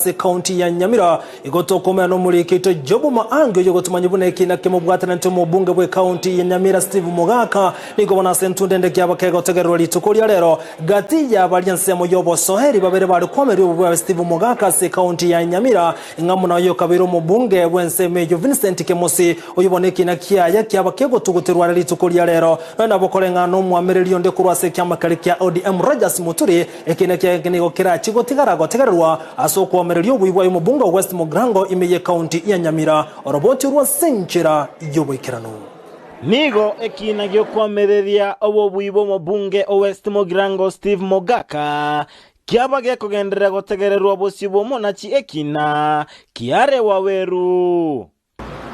Ase ekaunti ya Nyamira, igo tokoumera nomoriki oito Job Maangi oyogotomanyia buna ekina kemobwatananete omobunge bw'ekaunti ya Nyamira Steve Mogaka nigo bono ase entunda ende kiaba kegotegererwa rituko ria rero gati ya baria ensemo y'obosoeri babere bare kwameria obobe bwa Steve Mogaka ase ekaunti ya Nyamira ng'a buna oyokabeire omobunge bw'ensemo eyio Vincent Kemosi oyio bono ekina kiaye kiaba kegotuguterwa are rituko ria rero nonya nabo koreng'ana nomwamereri onde korwa ase ekiama keria kia ODM Rogers Muturi Ekiina kiaye nigo kerachie gotigara gotegererwa ase okwomereria obuya bwaye omobunge o West Mugirango ime y'Ekaunti ya Nyamira, oroboti orwo ase enchera y'oboikeranu. Nigo ekiina gi'okwomereria obobui bw'omobunge o West Mugirango Steve Mogaka kiaba gekogenderera gotegererwa bosio bw'omonachi ekiina kiare Waweru.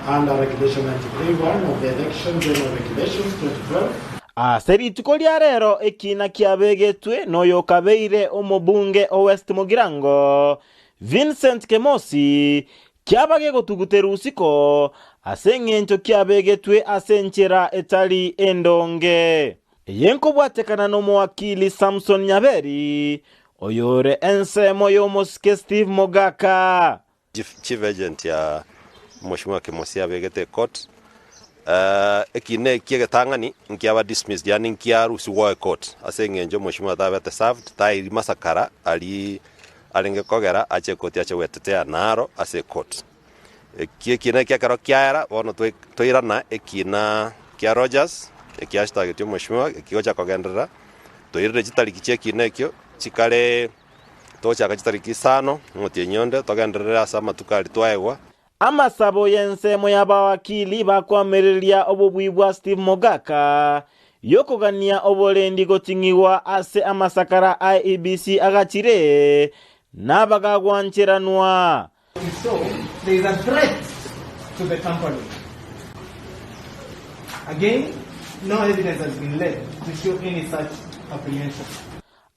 Under Regulation 93 1 of the Election General Regulations, 2012. Ase rituko ria rero ekiina kiabegetwe noyokabeire omobunge o West Mugirango, Vincent Kemosi, kiaba gegotuguterwa usiku ase engencho kiabegetwe ase enchera etari endonge. Eye nkobwatekana nomowakili Samson Nyaberi, oyore ensemo y'omosike Steve Mogaka. Chief agent ya Mweshimiwa Kemosi abegete ecourt, ekina eki egetang'ani nkiaba dismissed yaani nkiarusigwa ecourt ase eng'encho omweshimiwa tabete served tairi masakara aria arenge kogera ache ekoti ache gwetetea naro ase ecourt. Eki ekina eki ekero kiaera bono twairana ekina kia Rogers ekiashitagetie omweshimiwa ekigocha kogenderera, toirire chitariki chia ekina ekio chikare. Togochaka chitariki isano, omotienyi onde, togenderere ase amatuko aria twaegwa. Amasabo y'ensemo y'abawakili bakoamereria obobui bwa Steve Mogaka y'okogania oborendi goting'igwa ase amasakara a IEBC agachire nabagagwancheranwa. So there is a threat to the company. Again, no evidence has been led to show any such apprehension.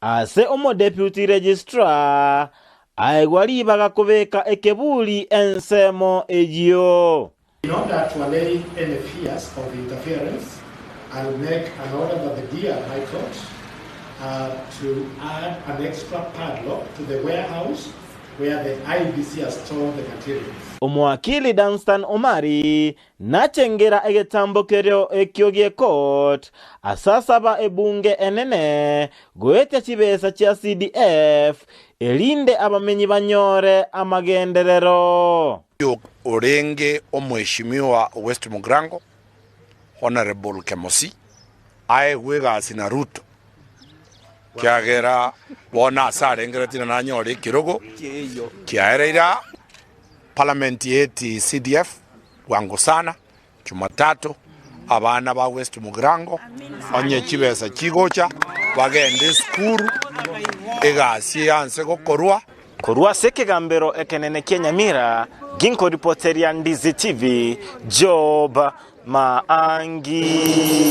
Ase omodeputy registrar aegwa ribaga kobeka ekeburi ensemo eyio. In order to allay any fears of interference, I'll make an order that the DR High Court to add an extra padlock to the warehouse where the IEBC has stored the materials. Omowakili Dunstan Omari nachengera egetambo kerio ekio gi'ecourt ase asaba ebunge enene goetia chibesa chia CDF erinde abamenyi banyore amagenderero. Orenge omweshimiwa o West Mugirango, Honourable Kemosi, aegwe egasi na Ruto, kiagera bono ase arengeretie na nanyore ekerogo kiaereire aa Parliament eti CDF bwango sana Jumatatu abana ba West Mugirango onye chibesa chigocha bagende esukuru egasi eanse gokorwa. Korwa ase ekegambero ekenene kia Nyamira, ginkoripoteria Ndizi TV, Job Maangi.